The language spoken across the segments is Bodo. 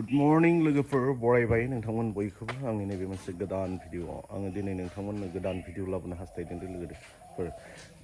Good morning लोगोफोर बरायबाय नोंथांमोन बयखौबो आंनि नैबे मोनसे गोदान भिडिअ आङो दिनै नोंथांमोननो गोदान भिडिअ लाबोनो हास्थायदों लोगोफोर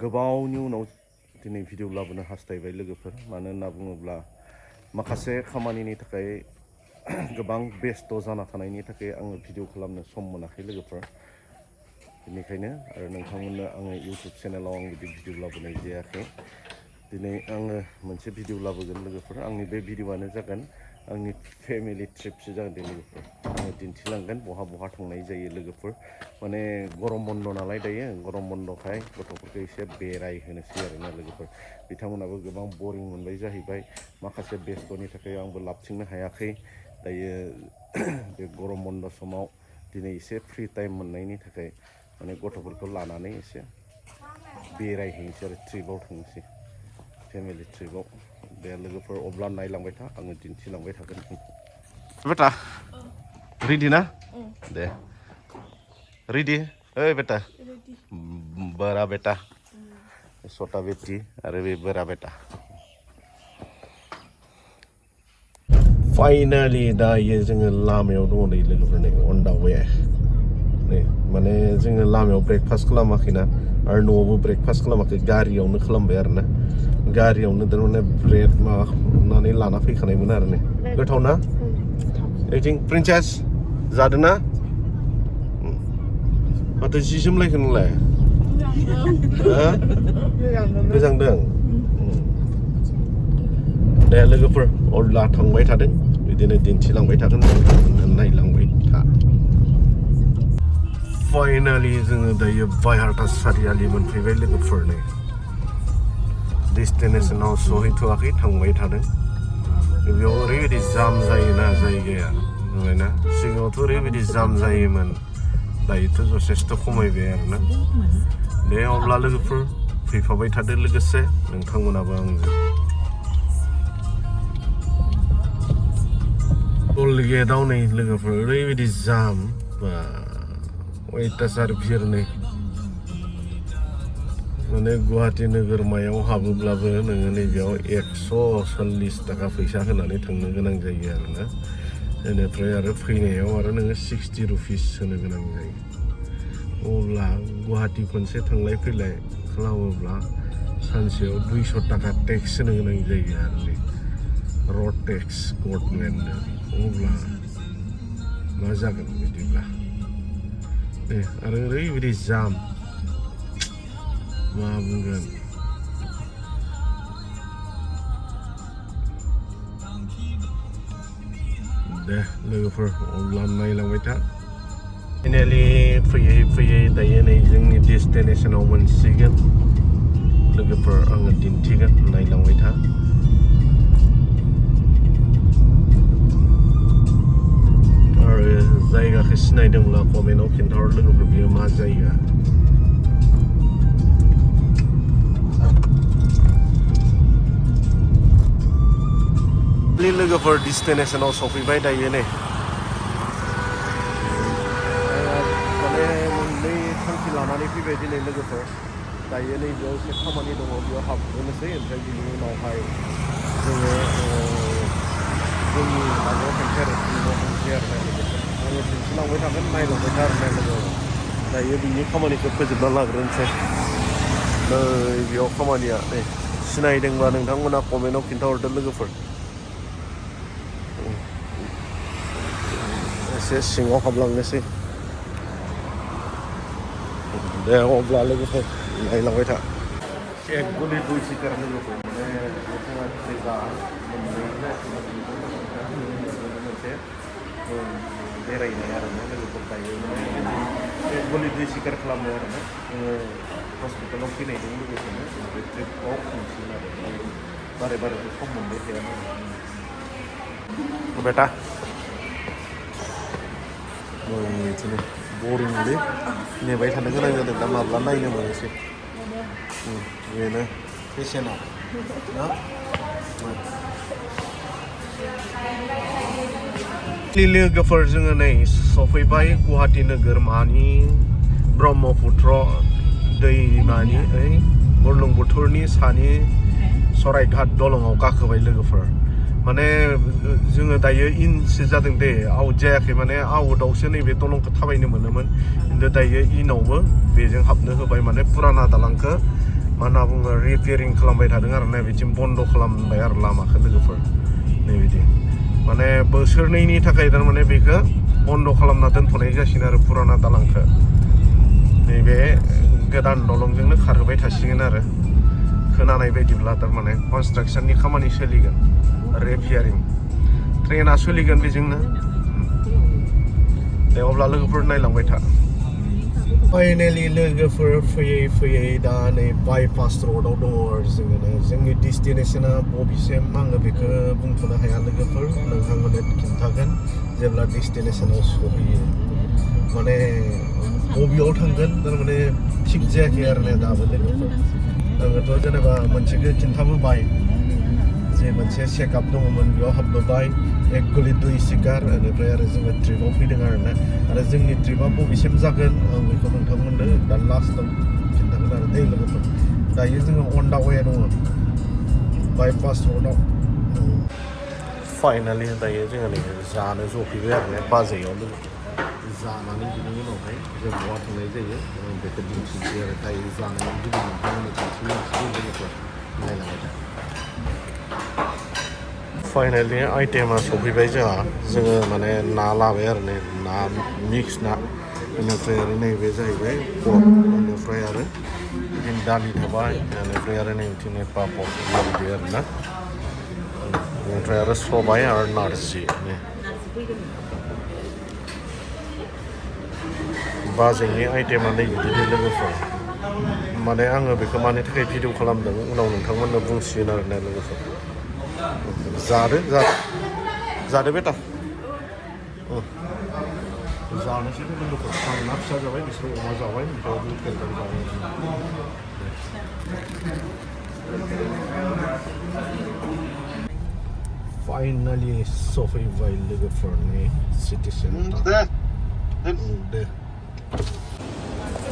गोबावनि उनाव दिनै भिडिअ लाबोनो हास्थायबाय लोगोफोर मानो होनना बुङोब्ला माखासे खामानिनि थाखाय गोबां बेस्थ जाना थानायनि थाखाय आङो भिडिअ खालामनो सम मोनाखै लोगोफोर बेनिखायनो आरो नोंथांमोननो आङो इउटुब चेनेलाव आं बिदि भिडिअ लाबोनाय जायाखै दिनै आङो मोनसे भिडिअ लाबोगोन लोगोफोर आंनि बे भिडिअआनो जागोन आंनि फेमिलि ट्रिपसो जागोन दे लोगोफोर आङो दिन्थिलांगोन बहा बहा थांनाय जायो लोगोफोर माने गरम बन्द नालाय दायो गरम बन्दखाय गथ'फोरखौ एसे बेरायहोनोसै आरोना लोगोफोर बिथांमोनाबो गोबां बरिं मोनबाय जाहैबाय माखासे बेस्थ'नि थाखाय आंबो लाबथिंनो हायाखै दायो बे गरम बन्द समाव दिनै एसे फ्रि टाइम मोननायनि थाखाय माने गथ'फोरखौ लानानै एसे बेरायहैनोसै आरो ट्रिपआव थांनोसै फेमिलि ट्रिपआव दे लोगोफोर अब्ला नायलांबाय था आङो दिन्थिलांबाय थागोन बेटा रेडि ना दे रेडि ओइ बेटा बड़ा बेटा छोटा बेटी आरो बे बड़ा बेटा फाइनालि दायो जोङो लामायाव दङ नै लोगोफोर नै अन दा वे नै माने जोङो लामायाव ब्रेकफास्ट खालामाखैना आरो न'आवबो ब्रेकफास्ट खालामाखै गारियावनो खालामबाय आरोना गारियावनो थारमाने ब्रेड माबानानै लाना फैखानायमोन आरो नै गोथाव ना ओइथिं प्रिन्सेस जादों ना माथो जि जोमलायखो नोंलाय गोजांदों दे लोगोफोर अब्ला थांबाय थादों बिदिनो दिन्थिलांबाय थागोन नायलांबाय था फाइनालि जोङो दायो बायहाटा सारियालि मोनफैबाय लोगोफोर नै डेस्टिनेसनाव सहैथ'वाखै थांबाय थादों बेयाव ओरैबायदि जाम जायोना जायगाया नुबायना सिगाङावथ' ओरैबायदि जाम जायोमोन दायोथ' जथेस्थ' खमायबाय आरोना दे अब्ला लोगोफोर फैफाबाय थादो लोगोसे नोंथांमोनाबो आंजों टल गेटआव नै लोगोफोर ओरैबायदि जाम बा अयथासार भिर नै माने गुवाहाटी नोगोरमायाव हाबोब्लाबो नोङो नैबेयाव 140 थाखा फैसा होनानै थांनो गोनां जायो आरोना बेनिफ्राय आरो फैनायाव आरो नोङो 60 रुपिस होनो गोनां जायो अब्ला गुवाहाटी खनसे थांलाय फैलाय खालामोब्ला सानसेयाव 200 थाखा टेक्स होनो गोनां जायो आरो नै रड टेक्स गभर्नमेन्टनो अब्ला मा जागोन बिदिब्ला आरो ओरैबायदि जाम मा बुंगोन दे लोगोफोर अब्ला नायलांबाय था फाइनालि फैयै फैयै दायो नै जोंनि डेस्टिनेसनाव मोनसिगोन लोगोफोर आङो दिन्थिगोन नायलांबाय था आरो जायगाखौ सिनायदोंब्ला कमेन्टआव खिन्थाहर लोगोफोर बियो मा जायगा लोगोफोर डेस्टिनेसनाव सफैबाय दायो नै माने मोननै थांखि लानानै फैबाय दिनै लोगोफोर दायो नै बेयाव एसे खामानि दङ बेयाव हाबग्रोनोसै ओमफ्राय बिनि उनावहाय जोङो जोंनि माबायाव थांसै आरो फिल्डआव थांसै आरो लोगोफोर आङो दिन्थिलांबाय थागोन नायलांबाय था आरो लोगो दायो बिनि खामानिखौ फोजोबना लाग्रोनोसै नै बेयाव खामानिया नै सिनायदोंबा नोंथांमोना कमेन्टआव खिन्थाहरदो लोगोफोर एसे सिङाव हाबलांनोसै दे अब्ला लोगोफोर नायलांबाय था एक गलि दुइ सिटार लोगोफोर माने नोंथाङा फैबा मोनसे बेरायनाय आरोना लोगोफोर दायो माने एक गलि दुइ सिटार खालामो आरोना हस्पिटालाव फैनायजों लोगोसेनो बे ट्रिपआव थांसिगोन आरो बारे बारेथ' सम मोनबाय थाया बेटा बिदिनो बरिंलै नेबाय थानो गोनां जादों दा माब्ला नायनो मोनोसै बेनो पेसेन्टआ ना लोगोफोर जोङो नै सफैबाय गुवाहाटी नोगोरमानि ब्रह्मपुत्र दैमानि बुरलुंबुथुरनि सानि सरायघाट दलङाव गाखोबाय लोगोफोर माने जोङो दायो इनसो जादों दे आउट जायाखै माने आउटआवसो नैबे दलंखौ थाबायनो मोनोमोन खिन्थु दायो इनावबो बेजों हाबनो होबाय माने फुराना दालांखौ मा होनना बुङो रिपेयारिं खालामबाय थादों आरो ना बिथिं बन्द' खालामबाय आरो लामाखौ लोगोफोर नैबिदि माने बोसोरनैनि थाखाय थारमाने बेखौ बन्द' खालामना दोनथ'नाय जासिगोन आरो फुराना दालांखौ नैबे गोदान दलंजोंनो खारहोबाय थासिगोन आरो खोनानाय बायदिब्ला थारमाने कनस्ट्राक्सननि खामानि सोलिगोन रिपेयारिं ट्रेना सोलिगोन बेजोंनो दे अब्ला लोगोफोर नायलांबाय था फाइनेलि लोगोफोर फैयै फैयै दा नै बाइपास र'डआव दङ आरो जोङो जोंनि डेस्टिनेसना बबेसिम आङो बेखौ बुंथ'नो हाया लोगोफोर नोंथांमोननो खिन्थागोन जेब्ला डेस्टिनेसनाव सहैयो माने बबेयाव थांगोन थारमाने थिग जायाखै आरो ना दाबो लोगोफोर आङोथ' जेनेबा मोनसेखौ खिन्थाबोबाय जे मोनसे चेकआप दङमोन बेयाव हाबबोबाय एक गलि दुइ सिकार बेनिफ्राय आरो जोङो ट्रिपआव फैदों आरोना आरो जोंनि ट्रिपआ बबेसिम जागोन आं बेखौ नोंथांमोननो दा लास्टआव खिन्थागोन आरो दै लोगोफोर दायो जोङो अन दा वे दङ बाइपास र'डआव फाइनालि दायो जोङो नै जानो जफैबाय आरोना बाजैयाव लोगोफोर जानानै बिनि उनावहाय जों बहा थांनाय जायो बेखौ दिन्थिनोसै आरो दायो जानायनि जुदि नोंथांमोननो दिन्थिनोसै लोगोफोर नायलांबाय था फाइनालि आइटेमा सफैबाय जोङो माने ना लाबाय आरो नै ना मिक्स ना बेनिफ्राय आरो नैबे जाहैबाय पर्क बेनिफ्राय आरो बिदिनो दालि थाबाय बेनिफ्राय आरो नै बिदिनो पापर बिदि आरो ना बेनिफ्राय आरो सबाय आरो नारजि बाजैनि आइटेमा नै बिदिनो लोगोफोर माने आङो बेखौ मानि थाखाय भिडिअ खालामदों उनाव नोंथांमोननो बुंसिगोन आरोना लोगोफोर जादो बेटा जानोसै लोगोफोर आं ना फिसा जाबाय बिसोर अमा जाबाय ओमफ्राय लकेल दाउ जाबाय फाइनालि सफैबाय लोगोफोरनि सिटि सेन्टार दे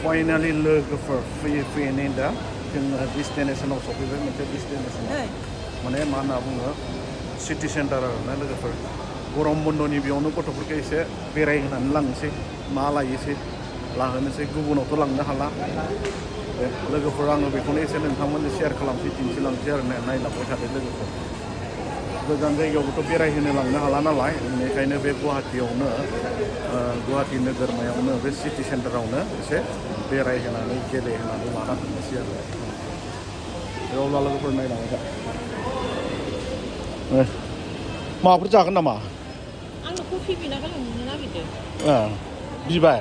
फाइनालि लोगोफोर फैयै फैयै दा जोङो डेस्टिनेसनाव सफैबाय मोनसे डेस्टिनेसनाव माने मा होनना बुङो सिटि सेन्टार आरोना लोगोफोर गरम बन्द'नि बेयावनो गथ'फोरखौ एसे बेरायहोनानै लांनोसै मा लायोसै लाहोनोसै गुबुनावथ' लांनो हाला दे लोगोफोर आङो बेखौनो एसे नोंथांमोननो शेयार खालामसै दिन्थिलांसै आरो नायलांबाय थादों लोगोफोर गोजान जायगायावबोथ' बेरायहोनो लांनो हाला नालाय बेनिखायनो बे गुवाहाटियावनो गुवाहाटि नोगोरमायावनो बे सिटि सेन्टारावनो एसे बेरायहोनानै गेलेहोनानै लाना थांनोसै आरो अब्ला लोगोफोर नायलांबाय था माबाफोर जागोन नामा आंनो कफि बिना गालांनो नागिरदों बिबाय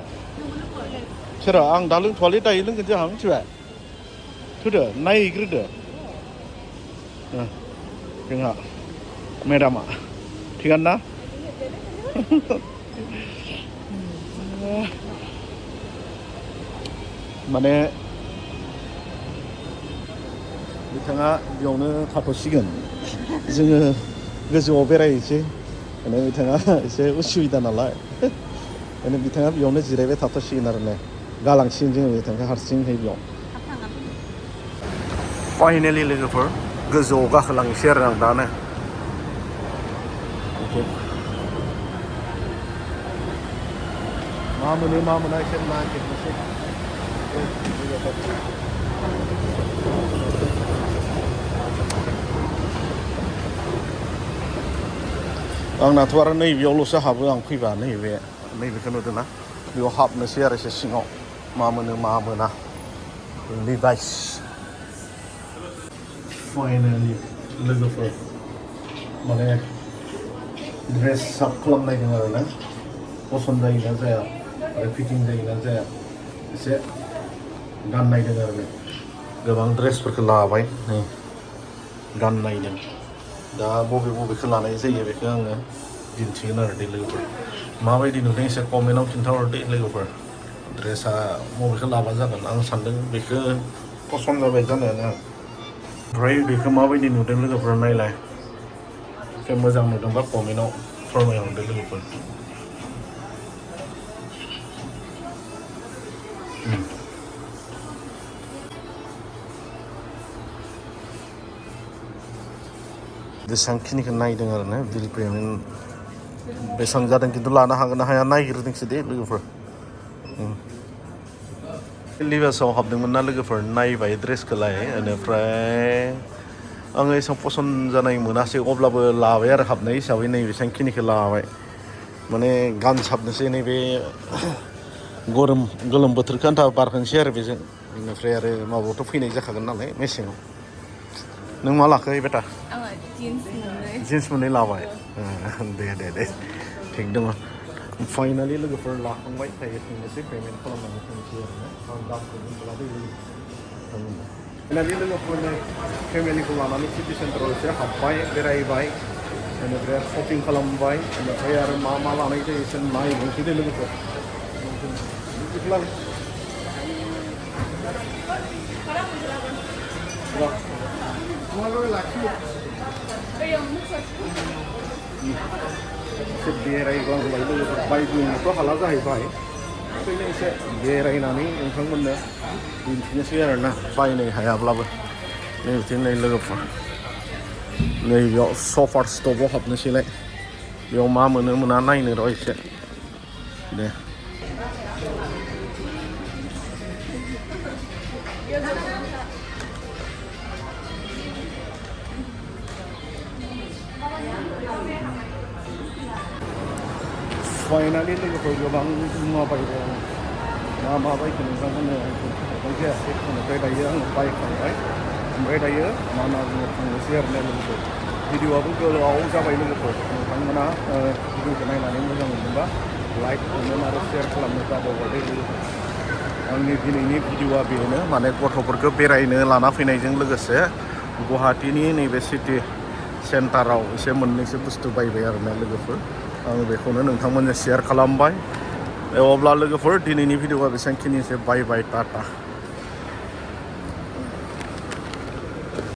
सोरो आं दा लोंथ'वालै दायो लोंगोन जोंहा मिथिबाय थोदो नायहैग्रोदो जोंहा मेडामा थिगानो ना माने बिथाङा बेयावनो थाथ'सिगोन जोङो गोजौआव बेरायहैसै माने बिथाङा एसे उसुबिदा नालाय माने बिथाङा बेयावनो जिरायबाय थाथ'सिगोन आरो ने गालांसिगोन जोङो बिथांखौ हारसिंहै बेयाव फाइनेलि लोगोफोर गोजौआव गाखोलांसै आरो आं दानो मा मोनो मा मोना एसे नागिरनोसै आंनाथ' आरो नैबेयावल'सो हाबो आं फैबा नैबेखौ नुदों ना बेयाव हाबनोसै आरो एसे सिङाव मा मोनो मा मोना लिभाइस फाइनालि लोगोफोर माने ड्रेस साब खालामनायदों आरो ना पसन्द जायोना जाया आरो फिटिं जायोना जाया एसे गाननायदों आरो ने गोबां ड्रेसफोरखौ लाबाय नै गाननायदों दा बबेखौ लानाय जायो बेखौ आङो दिन्थिगोन आरो दे लोगोफोर माबायदि नुदों एसे कमेन्टआव खिन्थाहरदो लोगोफोर ड्रेसा बबेखौ लाबा जागोन आं सानदों बेखौ पसन्द जाबाय जानायानो ओमफ्राय बेखौ माबायदि नुदों लोगोफोर नायलाय एसे मोजां नुदोंबा कमेन्टआव फोरमायहरदो लोगोफोर बेसेबांखिनिखौ नायदों आरो ना बिल पेमेन्ट बेसेबां जादों खिन्थु लानो हागोन ना हाया नायग्रोदोंसो दे लोगोफोर लिबासाव हाबदोंमोन ना लोगोफोर नायबाय ड्रेसखौलाय बेनिफ्राय आङो एसेबां पसन्द जानाय मोनासै अब्लाबो लाबाय आरो हाबनाय हिसाबै नै बेसेबांखिनिखौ लाबाय माने गानसाबनोसै नैबे गोलोम बोथोरखौ आन्था बारहोनोसै आरो बेजों बेनिफ्राय आरो माबायावथ' फैनाय जाखागोन नालाय मेसेङाव नों मा लाखो बेटा जिन्स मोननै लाबाय दे थिग दङ फाइनालि लोगोफोर लाखांबाय दायो थांनोसै पेमेन्ट खालामनानै थांनोसै आरोना आं दामखौ बुंथ'ला फाइनालि लोगोफोरनो फेमिलिखौ लानानै सिटि सेन्टाराव एसे हाबबाय बेरायबाय बेनिफ्राय शपिं खालामबाय बेनिफ्राय आरो मा लानाय जायो एसे नायनोसै दे लोगोफोर एसे बेरायग्लांबाय लोगोफोर बायदिनोथ' हाला जाहैबाय ओंखायनो एसे बेरायनानै नोंथांमोननो दिन्थिनोसै आरोना बायनो हायाब्लाबो नैबिथिं नै लोगोफोर नैबेयाव सफार स्टपआव हाबनोसैलाय बेयाव मा मोनो मोना नायनो र' एसे दे फाइनालि लोगोफोर गोबां मुवा बायदों मा बायखो नोंथांमोननो दिन्थिहरनाय जायासै बेनिफ्राय दायो आङो बायखांबाय ओमफ्राय दायो मा होनना बुङो थांनोसै आरोना लोगोफोर भिडिअ'आबो गोलाव जाबाय लोगोफोर नोंथांमोना भिडिअ'खौ नायनानै मोजां मोनदोंबा लाइक कमेन्ट आरो शेयार खालामनो दाबावबाय लोगोफोर आंनि दिनैनि भिडिअ'आ बेनो माने गथ'फोरखौ बेरायनो लाना फैनायजों लोगोसे गुवाहाटीनि नैबे सिटि सेन्टाराव एसे मोननैसो बुस्थु बायबाय आरोना लोगोफोर आं बेखौनो नोंथांमोननो शेयार खालामबाय अब्ला लोगोफोर दिनैनि भिडिअ'आ बेसेबांखिनिसो बाय टाटा